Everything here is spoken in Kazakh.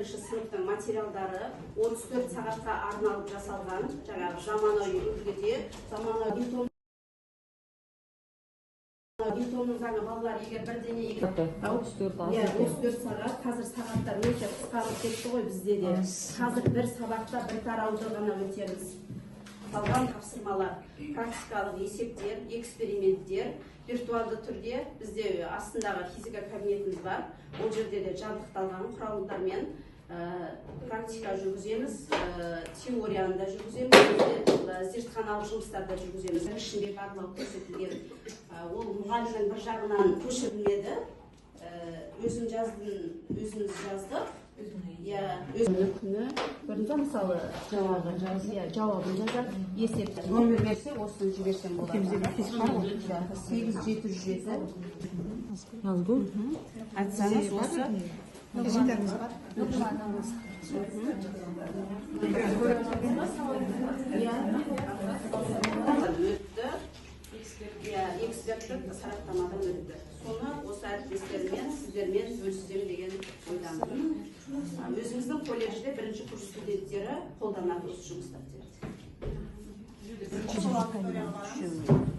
Бірінші сыныптың материалдары 34 сағатқа арналып жасалған, жаңағы заманауи үлгіде, заманауи Ньютонның заңы. Балалар егер бірдеңе 34 аз Иә. екен. 34 сағат. Қазір сағаттар өте қысқарып кетті ғой бізде де. Қазір бір сабақта бір тарауды ғана өтеміз. Қалған тапсырмалар, практикалық есептер, эксперименттер виртуалды түрде. Бізде астындағы физика кабинетіміз бар, ол жерде де жабдықталған құралдармен практика жүргіземіз, теорияны да жүргіземіз, зертханалық жұмыстарды да жүргіземіз. Ішінде барлығы көрсетілген. Ол мұғалімнің бір жағынан көшірілмеді. Өзім жаздым, өзіміз жаздық, иә. Күні көрдіңіз ба, мысалы, жаңағы, иә, жауабын жазады, есеп номер берсе, осыны жіберсем болады. 8707. Назгүл. Айтсаңыз осы. Кезектеріңіз бар. Иә, өтті, иә, эксперттік сараптамадан өтті. Соны осы әріптестеріммен, сіздермен бөліссем деген ойдамын. Өзіміздің колледжде бірінші курс студенттері қолданады осы жұмыс дәптерді. Сол аудиторияға барамыз.